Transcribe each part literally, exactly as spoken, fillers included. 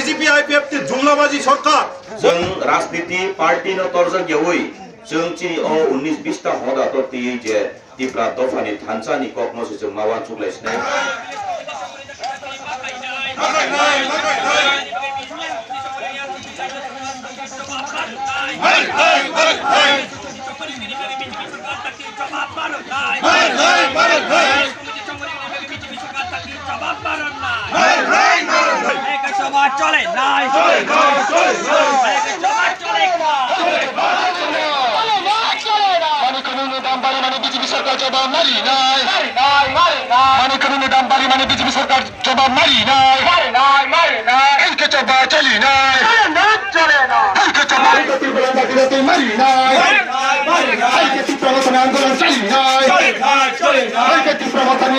C P I P F te jumlabaji sorkar. Chwng rajniti party no torjak yawi, chwng chini o unis bista hoda to twi je Tipra dophani thansa ni kok no se chwng ma uansuk lai sinai. চলে নাই। চলে নাই, চলে নাই। চলে নাই, চলে নাই। মানে কানুন দাম বাড়ি মানে বিজেপি সরকার জবাব মারি নাই। মারি নাই, মারি নাই। মানে কানুন দাম বাড়ি মানে বিজেপি সরকার জবাব মারি নাই। মারি নাই, মারি নাই। এই কে জবাব চলি নাই। চলে না, চলে না। এই কে জবাব। এই কে ত্রিপুরা জাতি জাতি মারি নাই। মারি নাই, মারি নাই। এই কে ত্রিপুরা মতন আন্দোলন চালি নাই। চলে নাই, চলে নাই। এই কে ত্রিপুরা মতন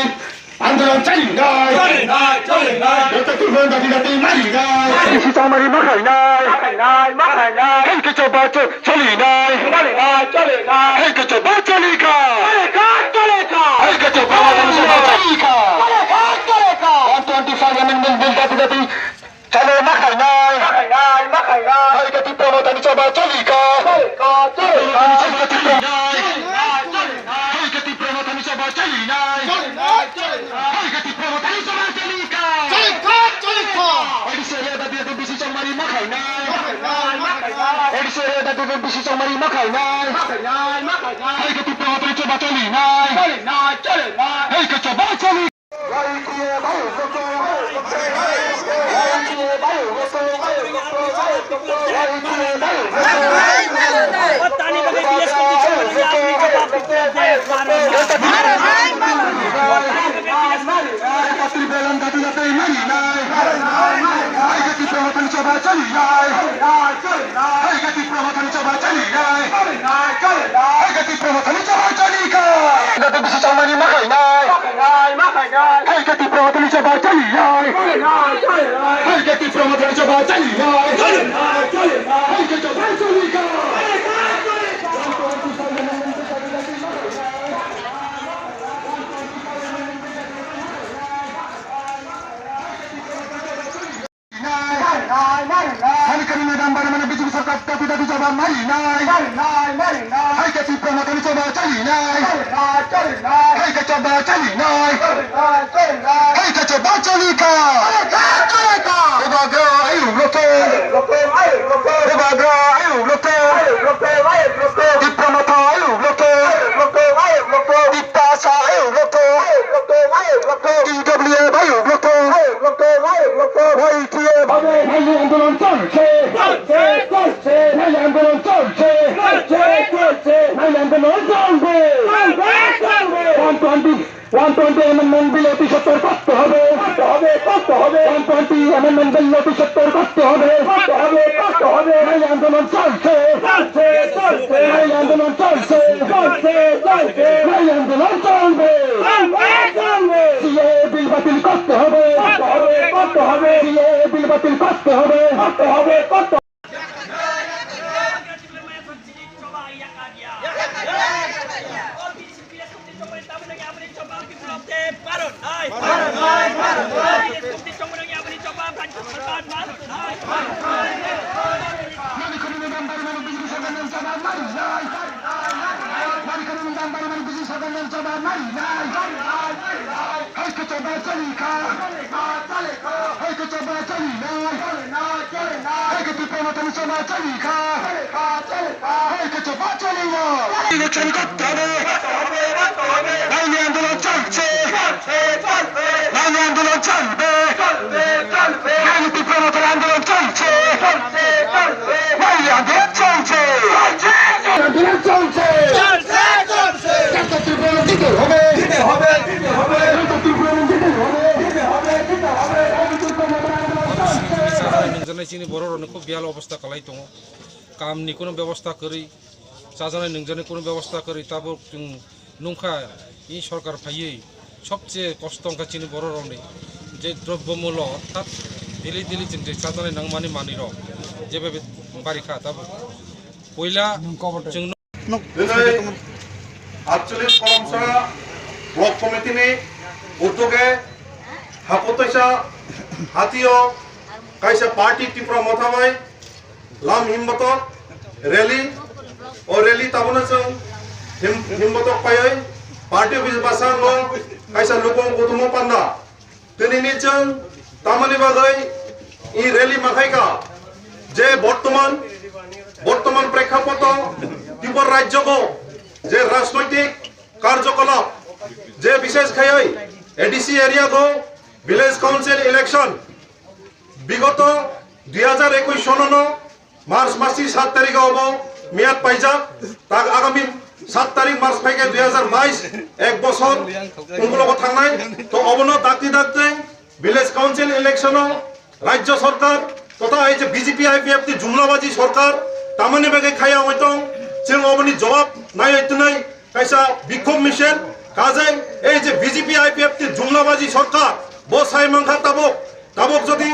আন্দোলন চালি নাই। চলে নাই, চলে নাই। এই কে ত্রিপুরা জাতি জাতি মারি নাই। এই কে সিতামারি মাখাই নাই। মাখাই নাই, মাখাই নাই। এই কে জবাব চ-, চলি নাই। চলে নাই, চলে নাই। এই কে জবাব চলি খা। চলে খা, চলে খা। এই কে জবাব চলি খা। চলে খা, চলে খা। One twenty-five amendment bill জাতি জাতি Chale ma khainai. Ma khainai, ma khainai. Hai khe Tipra Mothani choba choli kha. Choli kha, choli kha. Hai khe Tipra Mothani choba choli nai. Choli nai, choli nai. Hai khe Tipra Mothani choba choli kha. Choli kha, choli kha. A D C area da dia bisi chongmari ma khainai. Ma khainai, ma khainai. A D C area da dia bisi chongmari ma khainai. Ma khainai, ma khainai. Hai khe Tipra Mothani choba choli nai. Choli nai, choli nai. Hai khe choba choli Hai khe Tipra Mothani choba choli kha. Hai khe Tipra Mothani choba choli kha. Hai khe Tipra Mothani choba choli kha. Hai khe Tipra Mothani choba choli kha. Hai khe choba choli kha. Hani kani madam bari mana B J P sarkar tapi tapi choba mari nai. Mari nai, mari nai. Hai khe Tipra Mothani choba choli nai. Choli nai, choli nai. Hai khe choba choli nai. Choli nai, choli nai. Hai khe choba choli kha. Choli kha, choli kha. Bubagra ayuk rokhe. Ayuk rokhe, ayuk rokhe. Bubagra ayuk rokhe. Ayuk rokhe, ayuk rokhe. Tipra Motha ayuk rokhe. Ayuk rokhe, ayuk rokhe. Tiprasa ayuk rokhe. Ayuk rokhe, ayuk rokhe. T W F ayuk rokhe. Ayuk rokhe, ayuk rokhe. Y T F. Nai nai আন্দোলন চলছে। চলছে, চলছে। Nai nai আন্দোলন চলছে। চলছে, চলছে। Nai nai আন্দোলন চলবে। চলবে, চলবে। One twenty, one twenty amendment bill অতি সত্বর করতে হবে। করতে হবে, করতে হবে। One twenty amendment bill অতি সত্বর করতে হবে। করতে হবে, করতে হবে। Nai nai আন্দোলন চলছে। চলছে, চলছে। Nai nai আন্দোলন চলছে। চলছে, চলছে। Nai nai আন্দোলন চলবে। চলবে, চলবে। C A A bill বাতিল করতে হবে। করতে হবে, করতে হবে। C A A bill বাতিল করতে হবে। করতে হবে, করতে হবে। Hai khe choba choli kha. Hai khe choba choli nai. Hai khe Tipra Mothani choba choli kha. Hai khe choba choli nai. নির্বাচন করতে হবে। Nai nai আন্দোলন চলছে। Nai nai আন্দোলন চলবে। Nai nai Tipra Mothani আন্দোলন চলছে। Nai nai আন্দোলন চলছে। আন্দোলন চলছে। চলছে, চলছে। জাতীয় ত্রিপুরা দিতে হবে। দিতে হবে, দিতে হবে। জাতীয় ত্রিপুরা দিতে হবে। দিতে হবে, দিতে হবে। Nungjaknai chini borok rokni khub biyal obostha kwlai tongo. Kamni kunu bebostha kwrwi, chajaknai nungjaknai kunu bebostha kwrwi, tabuk chwng nungkha, i sorkar phaiwi sobse kosto wngkha chini borok rokni, je drobyo mullo orthat daily daily chwng je chajaknai nangmani manwirok jebe bari kha tabuk. Puila chwng Dini Atchalish Kolomsa Block Committee ni utuge Hapotoisa Hatio Kaisa party Tipra Motha bai lam himbotok rally, o rally tabono chwng him-, himbotok paiwi party office bwskango kaisa lukung kuthumung panda. Tinini chwng tamoni bagwi i rally makhaika je bortoman, bortoman prekkhapoto Tripura rajyogo je rajnoitik karjokolap je bishesh khaiwi A D C area go village council election bigoto dui hajar ekush sonono March masni saat tarikh obo miyat paijak, tak agami saat tarikh March phaikhe dui hajar bais ek bosor ungkulogo thangnai. To obono dakti dakti village council election o rajya sarkar totha ei je B J P I P F T jumlabaji sarkar tamoni bagwi khaya oi tong, chwng oboni jawab naiwi twnai kaisa bikhop misil kajai ei je B J P I P F T jumlabaji sarkar bo sai mankha tabuk, tabuk jodi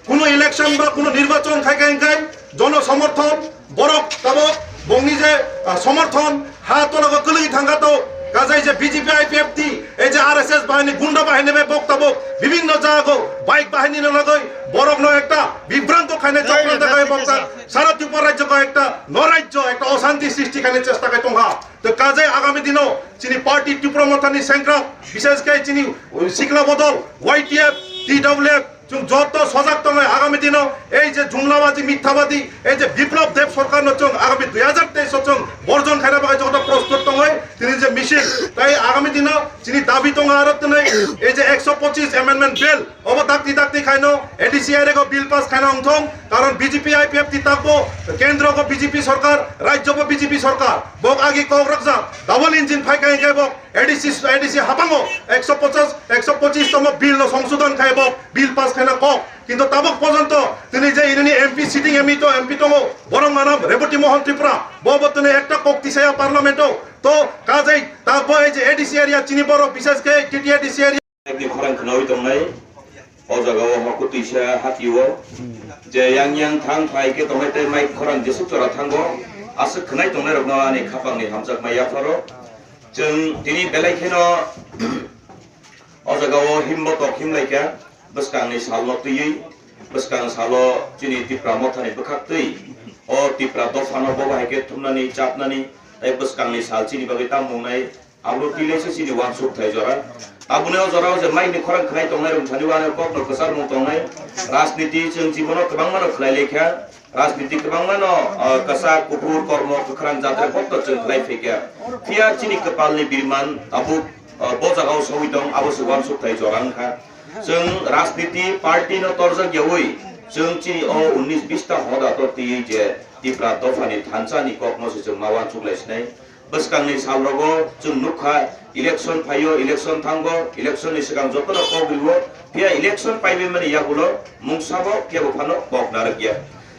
kuno election ba kuno nirbachon khai khai khai jono somorthon borok tabuk bongni je, ah, somorthon ha tolago kwlwi thangkha to kajai je B J P I P F T ei je R S S bahini gunda bahini bai bok tabuk bibhinno jago bike bahini no lagoi borokno ekta bibranto khainai chokranto khai bok ta sara Tripura rajyo ko ekta no rajyo ekta oshanti srishti khainai chesta khai tongkha. To kajai agami dino chini party Tipra Mothani sengkrak, bishesh khe chini sikla bodol Y T F, T W F, chwng joto sojak tongo agami dino ei je jumlabaji, mithabadi, ei je Biplab Deb sarkarno chwng agami dui hajar teis o chwng borjon khaina bagwi joto prostut tongwi tini je misil. Tai agami dino chini dabi tongo aro tini ei je ekso pochis amendment bill, obo dakti dakti khaino A D C area go bill pass khaina wngthong, karon B J P I P F T takbo kendro go B J P sarkar, rajyo bo B J P sarkar, bok agi kok rakjak double engine phai khai khai bok A D C, A D C hapango ekso pochas, ekso pochis tomo bill no songsodon khai bok bill pass khaina kok, kintu tabok porjonto tini je inini M P sitting M P to M P tongo borok manam Reboti Mohan Tripura bo bo tini ekta kok tisaya parliament o to kajai takbo ei je A D C area chini borok bishesh khe T T A D C area ni khorang khnawi tongnai. O jaga o hokutwisa hati o je yang yang thang phai khe tongnai tei mai khorang jesuk chora thango aswk khwnai tongnai rokno ani khapang ni hamjakma yapharo. Chwng tini belai kheno o jaga o himbo tok himlai kha bwskang ni sal no twiwi bwskang salo chini Tipra Motha ni bwkhak twi o Tipra dopha no bo bahai khe thumnani chapnani tei bwskang ni sal chini bagwi tamo wngnai. Abo twilaisa chini uansuk thai jora. Aboni o jora o je mai ni khorang khwnai tongnai rok thani uani kok no kwchar mung tongnai. Rajniti chwng jibono kwbangma no khwlai lekha. Rajniti kwbangma no, ah, kwchak kuphur kormo kwkhwrang jatra kok no chwng khwlai phaikha. Phiya chini kwpal ni birman tabuk, ah, bo jaga o sogwi tong abo se uansuk thai jora wngkha. Chwng rajniti party no torjak yaui chwng chini o unnish bish ta hoda to twiwi je Tipra dopha ni thansa ni kok no se chwng ma uansuk lai sinai. Bwskangni salrogo chwng nukha, election phaio, election thango, election ni swkang jotono kok rio, phiya election paibaimani yagulo mungsabo kebo phano kok narwkya.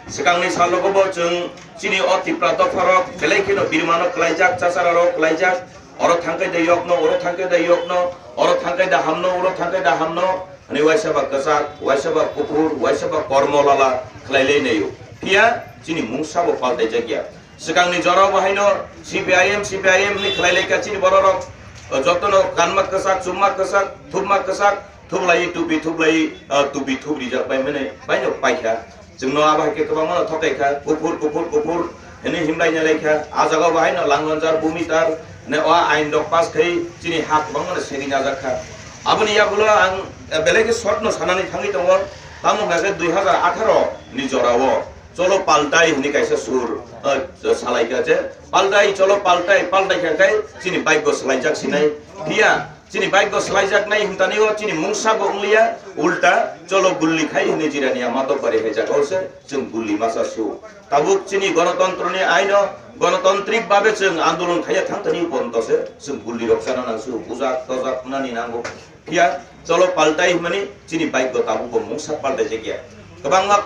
Swkangni salrogobo chwng chini o Tipra dopharok belai kheno birmano klaijak, chachararok klaijak, oro thangkai da yokno, oro thangkai da yokno, oro thangkai da hamno, oro thangkai da hamno, hwnwi waisa ba kwchak, waisa ba kuphur, waisa ba kormo lala khlailai naio. Phiya chini mungsabo paltaijakya. Swkangni jorao bo haino C P I M, C P I M hwnwi khlai lai kha chini bororok, o, jotono kanma kwchak, chumma kwchak, thupma kwchak, thublai tupi thublai, o, tupi thup rijak bai mwnwi baino pai kha. Chwngno abo hai khe kwbangmano thokai kha, kuphur, kuphur, kuphur hwnwi himlai nai lai kha. A jagao bo haino Langlanjar, Bumitar hwnwi o ain rok pass khai chini ha kwbangmano seri najak kha. Aboni yagulo ang, e, belai khe short no sanani thangwi tongo, tamo hwnkha khe dui hazar atharo ni jorao. Cholo paltai hwnwi kaisa sur, eh, salaikha je, paltai, cholo paltai, paltai kha khai chini bike bo swlaijak sinai. Phiya chini bike bo swlaijaknai hwntanio chini mungsa bo wngliya, ulta cholo gulli khai hwnwi jirania matok bari hai jagao se chwng gulli masa su. Tabuk chini gonotontro ni aino, gonotontrik babe chwng andolon khaiya thangtani uponto se chwng gulli rok chana nang su, bujak tojak nani nango. Phiya cholo paltai hwnmani chini bike bo tabuk bo mungsa paltai jakya. Kwbangma